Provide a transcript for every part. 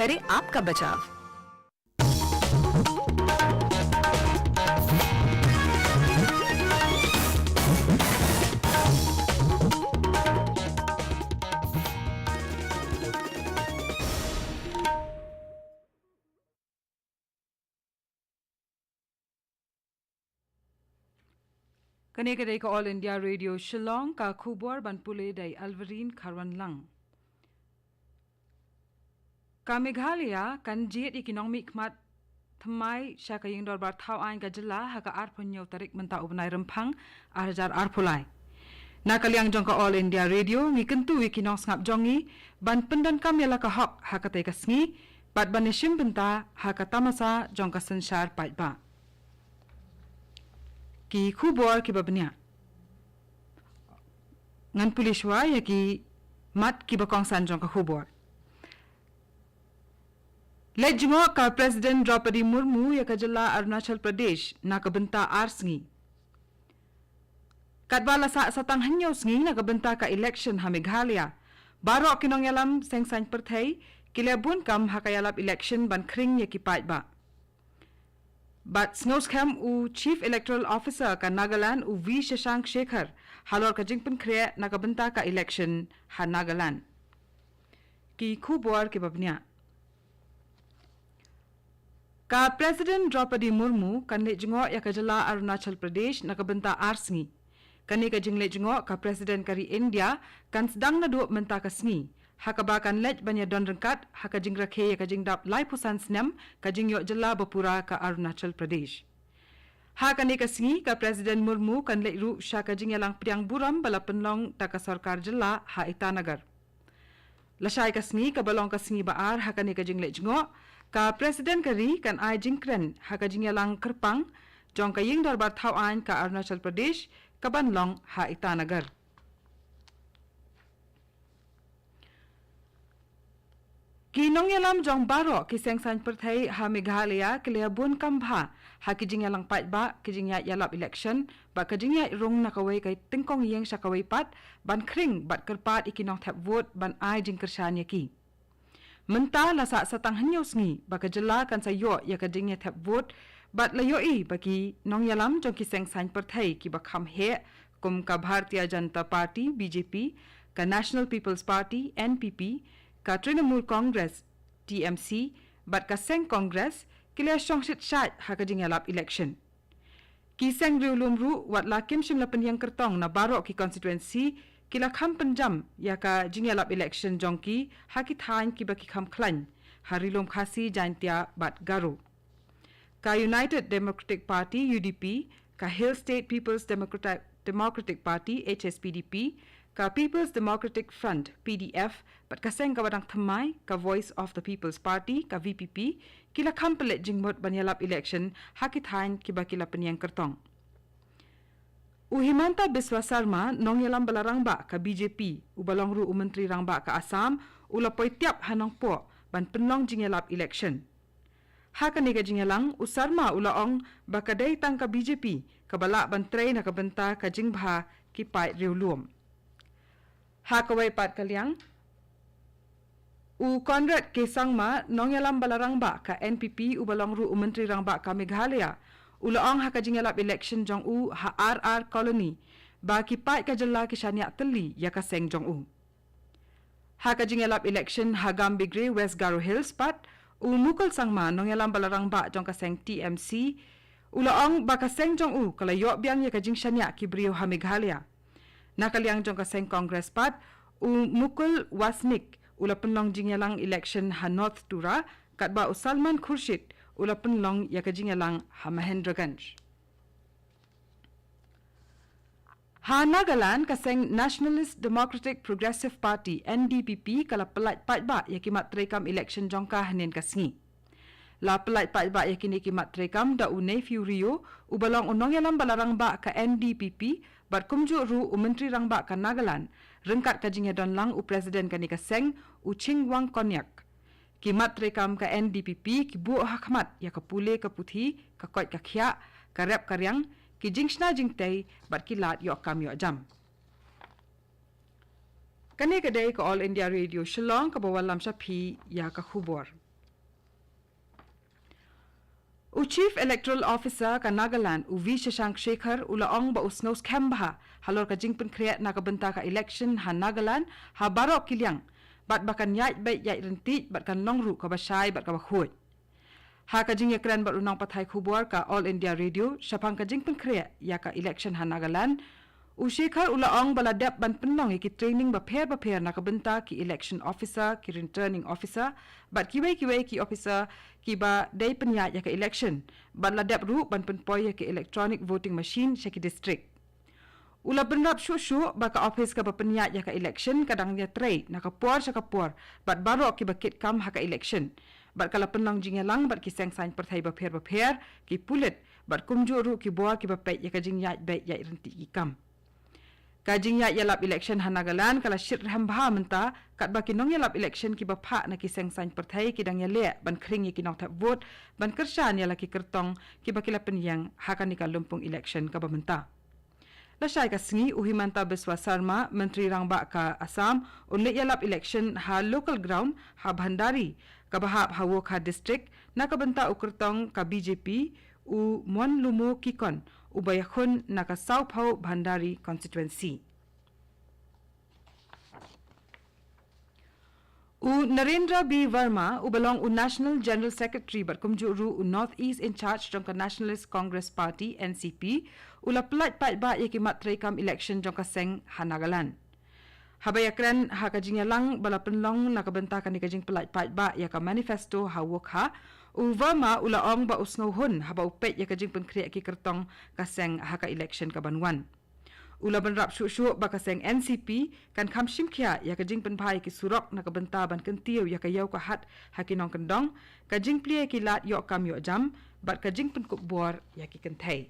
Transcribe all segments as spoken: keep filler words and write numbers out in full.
करे आपका बचाव। Kane ka dei ka All India Radio Shillong, ka khubor ban pule da i Alvarin Kharwanlang. Ka Meghalaya kan jied ïa ki nongmihkhmat thymmai sha ka ïing dorbar thaw aiñ ka jylla ha ka arphew hynñiew tarik mynta u bnai Rymphang ar hajar arphew lai. Na ka liang jong ka All India Radio ngi kyntu ïa ki nongsngap jong ngi ban pyndonkam ïa la ka hok ha katei ka sngi bad ban ïashim bynta ha ka tamasa jong ka synshar paidbah. Ki khubor kiba bniah. Ngan pule shuwa ïa ki mat kiba kongsan jong ka khubor. Leit jngoh ka President Draupadi Murmu ïa ka jylla Arunachal Pradesh na ka bynta ar sngi. Katba la sah sa tang hynñiew sngi na ka bynta ka election ha Meghalaya, baroh ki nongïalam seng saiñ pyrthei ki la bun kam ha ka ïalap election ban khring ïa ki paidbah. Bad sngewskhem u Chief Electoral Officer ka Nagaland u V Shashank Shekhar halor ka jingpynkhreh na ka bynta ka election ha Nagaland. Ki khubor kiba bniah. Ka President Draupadi Murmu kan leit jngoh ïa ka jylla Arunachal Pradesh na ka bynta ar sngi. Kane ka jingleit jngoh ka President ka ri India kan sdang naduh mynta ka sngi, ha kaba kan leit ban ïadon ryngkat ha ka jingrakhe ïa ka jingdap laiphew san snem ka jingïoh jylla bapura ka Arunachal Pradesh. Ha kane ka sngi ka President Murmu kan leit ruh sha ka jingïalang pdiang burom ba la pynlong da ka sorkar jylla ha Itanagar. Lashai ka sngi kaba long ka sngi ba ar ha kane ka jingleit jngoh, ka President ka ri kan ai jingkren ha ka jingïalang kyrpang jong ka ïing dorbar thaw aiñ ka Arunachal Pradesh kaban long ha Itanagar. Ki nongïalam jong baroh ki seng saiñ pyrthei ha Meghalaya ki la bun kam bha ha ki jingïalang paidbah, ki jingïaid ïalap election bad ka jingïaid rung na kawei ka tyngkong ïing sha kawei pat ban khring bad kyrpad ïa ki nongthep vote ban ai jingkyrshan ïa ki. Mynta la sah sa tang hynñiew sngi ba ka jylla kan sa ïoh ïa ka jingïathep vote bad la ïohi ba ki nongïalam jong ki seng saiñ pyrthei kiba kham heh kum ka Bharatiya Janata Party B J P, ka National People's Party N P P, ka Trinamool Congress T M C bad ka seng Congress ki la shong shit shait ha ka jingïalap election. Ki seng riewlum ruh wat la kim shym la pynïeng kyrtong na baroh ki constituency ki la kham pynjam ïa ka jingïalap election jong ki ha ki thaiñ kiba ki kham khlaiñ ha ri lum Khasi, Jaintia bad Garo. Ka United Democratic Party U D P, ka Hill State People's Democrati- Democratic Party H S P D P, ka People's Democratic Front P D F bad ka seng kaba dang thymmai ka Voice of the People's Party ka V P P ki la kham pynleit jingmut ban ïalap election ha ki thaiñ kiba ki la pynïeng kyrtong. U Himanta Biswa Sarma, nongïalam ba la rangbah ka B J P, uba long ruh u Myntri Rangbah ka Assam, u la poi tiap ha Nongpoh ban pynlong jingïalap election. Ha kane ka jingïalang, u Sarma u la ong ba ka dei tang ka B J P kaba lah ban trei na ka bynta ka jingbha ki paid riewlum. Ha kawei pat ka liang, u Conrad K Sangma, nongïalam ba la rangbah ka N P P, uba long ruh u Myntri Rangbah ka Meghalaya, u la ong ha ka jingïalap election jong u ha R R Colony ba ki paid ka jylla ki shaniah tylli ïa ka seng jong u. Ha ka jingïalap election ha Gambegre, West Garo Hills pat, u Mukul Sangma, nongïalam ba la rangbah jong ka seng T M C, u la ong ba ka seng jong u ka la ïoh biang ïa ka jingshaniah ki briew ha Meghalaya. Na ka liang jong ka seng Congress pat, u Mukul Wasnick u la pynlong jingïalang election ha North Tura, katba u Salman Khurshid u la pynlong ïa ka jingïalang ha Mahendraganj. Ha Nagaland, ka seng Nationalist Democratic Progressive Party N D P P ka la pyllait paidbah ïa ki mat treikam election jong ka hynnin ka sngi. La pyllait paidbah ïa kine ki mat treikam da u Neiphiu Rio, uba long u nongïalam ba la rangbah ka N D P P bad kumjuh ruh u Myntri Rangbah ka Nagaland, ryngkat ka jingïadon lang u President kane ka seng, u Chingwang Konyak. Ki mat treikam ka N D P P ki buh ha khmat ïa ka pule ka puthi, ka koit ka khiah, ka rep ka riang, ki jingshna jingtei bad ki lad ïoh kam ïoh jam. Kane ka dei ka All India Radio Shillong kaba wallam sha phi ïa ka khubor. U Chief Electoral Officer ka Nagaland, u V Shashank Shekhar, u la ong ba u sngew skhem bha halor ka jingpynkhreh na ka bynta ka election ha Nagaland ha baroh ki liang, bad ba kan ïaid beit ïaid ryntih bad kan long ruh kaba shai bad kaba khuid. Ha ka jingïakren bad u nongpathai khubor ka All India Radio shaphang ka jingpynkhreh ïa ka election ha Nagaland, u Shekhar u la ong ba la dep ban pynlong ïa ki training bapher bapher na ka bynta ki election officer, ki returning officer bad kiwei kiwei ki officer kiba dei pynïaid ïa ka election, bad la dep ruh ban pynpoi ïa ki electronic voting machine sha ki district. U la bynrap shuh shuh ba ka office kaba pynïaid ïa ka election ka dang ïatrei na ka por sha ka por bad baroh kiba kit kam ha ka election, bad ka la pynlong jingïalang bad ki seng saiñ pyrthei bapher bapher, ki pulit bad kumjuh ruh ki bor kiba peit ïa ka jingïaid beit ïaid ryntih ki kam. Ka jingïaid ïalap election ha Nagaland ka la shit rhem bha mynta, katba ki nongïalap election kiba phah na ki seng saiñ pyrthei ki dang ïaleh ban khring ïa ki nongthep vote ban kyrshan ïa la ki kyrtong kiba ki la pynïeng ha kane ka lympung election kaba mynta. Lashai ka sngi, u Himanta Biswa Sarma, Myntri Rangbah ka Assam, un leit ïalap election ha local ground ha Bhandari, kaba hap ha Wokha district, na ka bynta u kyrtong ka B J P, u Monlumo Kikon, uba ïakhun na ka Sauphaw Bhandari constituency. U Narendra B Verma, uba long u National General Secretary bad kumjuh ruh u North East in charge jong ka Nationalist Congress Party, N C P, u la pyllait paidbah ïa ki mat treikam election jong ka seng ha Nagaland. Haba ïakren ha ka jingïalang ba la pynlong na ka bynta kane ka jingpyllait paidbah ïa ka manifesto ha Wokha, u Verma u la ong ba u sngewhun haba u peit ïa ka jingpynkhreh ki kyrtong ka seng ha ka election kaban wan. U la bynrap shuh shuh ba ka seng N C P kan kham shim khia ïa ka jingpynbha ïa ki surok na ka bynta ban kyntiew ïa ka ïew ka hat ha ki nongkyndong, ka jingplie ïa ki lad ïoh kam ïoh jam, bad ka jingpynkup bor ïa ki kynthei.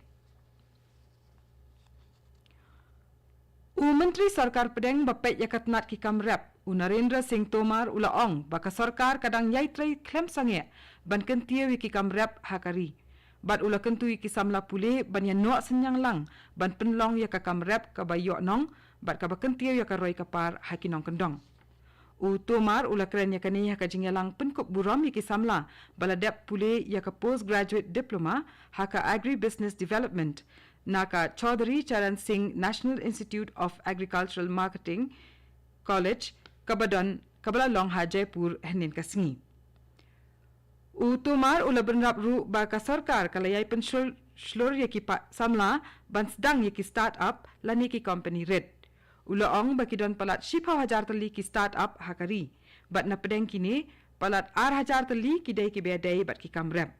U Myntri Sorkar Pdeng ba peit ïa ka tnat ki kam rep, u Narendra Singh Tomar, u la ong ba ka sorkar ka dang ïai trei khlem sangeh ban kyntiew ïa ki kam rep ha ka ri. Bad u la kyntu ïa ki samla pule ban ïa noh synñiang lang ban pynlong ïa ka kam rep kaba ïoh nong bad kaba kyntiew ïa ka roi ka par ha ki nongkyndong. U Tomar u la kren ïa kane ha ka jingïalang pynkup burom ïa ki samla ba la dep pule ïa ka postgraduate diploma ha ka agribusiness development na ka Chaudhary Charan Singh National Institute of Agricultural Marketing College, kaba don, kaba la long ha Jaipur hynnin ka sngi. U Tomar u la bynrap ruh ba ka sorkar ka la ïai pynshlur, shlur ïa ki pa, samla ban sdang ïa ki start-up lane ki company rit. U la ong ba ki don palat shiphew hajar tylli ki start-up ha ka ri, bad na pdeng kine, palat ar hajar tylli ki dei kiba ïadei bad ki kam rep.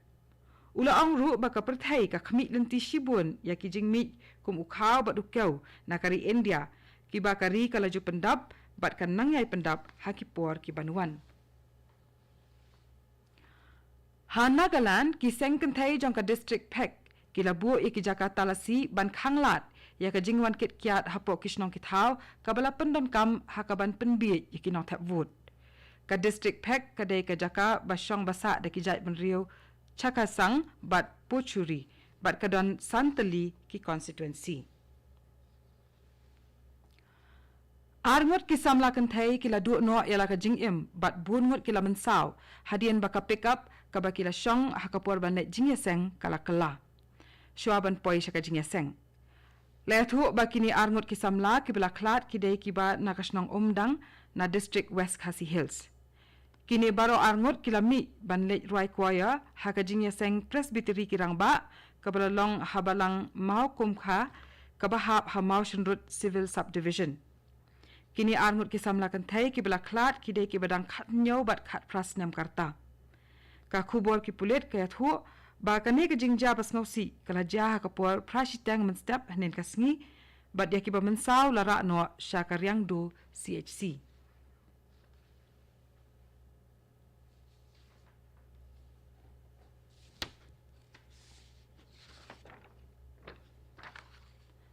U la ong ruh ba ka pyrthei ka khmih lynti shibun ïa ki jingmih kum u khaw bad u kew na ka ri India, kiba ka ri ka la ju pyndap bad kan nang ïai pyndap ha ki por kiban wan. Ha Nagaland, ki seng kynthei jong ka district Phek ki la buh ïa ki jaka talasi ban khanglad ïa ka jingwan kit kiad hapoh ki shnong ki thaw kaba la pyndonkam ha kaban pynbiej ïa ki nongthep vote. Ka district Phek ka dei ka jaka ba shong ba sah da ki jaitbynriew Chakhesang bad Pochuri, bad ka don san tylli ki constituency. Ar ngut ki samla kynthei ki la duh noh ïa la ka jingim bad bun ngut ki la mynsaw hadien ba ka pickup kaba ki la shong ha ka por ban leit jingïaseng ka la kylla. Shuwa ban poi sha ka jingïaseng, la ïathuh ba kine ar ngut ki samla kiba la khlad ki dei kiba na ka shnong Umdang na district West Khasi Hills. Kine baroh ar ngut ki la mih ban leit rwai choir ha ka jingïaseng Presbytery ki rangbah, kaba la long ha Balang Mawkumkha, kaba hap ha Mawshynrut Civil Subdivision. Kine ar ngut ki samla kynthei kiba la khlad ki dei kiba dang khathynñiew bad khatphra snem ka rta. Ka khubor ki pulit ka ïathuh ba kane ka jingjia ba sngewsih ka la jia ha ka por phra shiteng mynstep hynnin ka sngi, bad ïa kiba mynsaw la rah noh sha ka Riangdo C H C.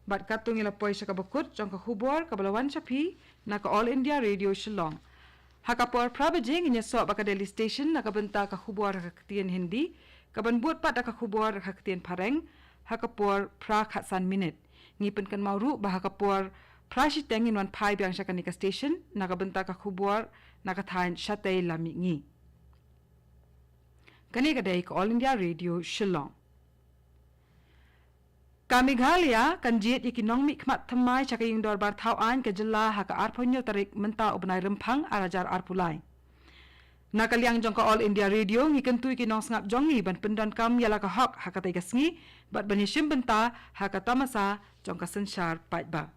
Bad katto ngi la poi sha kaba kut jong ka khubor kaba la wan sha phi na ka All India Radio Shillong. Ha ka por phra baje ngin ïasoh bad ka Delhi Station na ka bynta ka khubor ha ka ktien Hindi, kaban bud pat da ka khubor ha ka ktien Phareng ha ka por phra khatsan minit. Ngi pynkynmaw ruh ba ha ka por phra shiteng ngin wan phai biang sha kane ka station na ka bynta ka khubor na ka thaiñ Shatei La Mihngi. Kane ka dei ka All India Radio Shillong. Ka Meghalaya kan jied ïa ki nongmihkhmat thymmai sha ka ïing dorbar thaw aiñ ka jylla ha ka arphew hynñiew tarik mynta u bnai Rymphang ar hajar arphew lai. Na ka liang jong ka All India Radio ngi kyntu ïa ki nongsngap jong ngi ban pyndonkam ïa la ka hok ha katei ka sngi bad ban ïashim bynta ha ka tamasa jong ka synshar paidbah.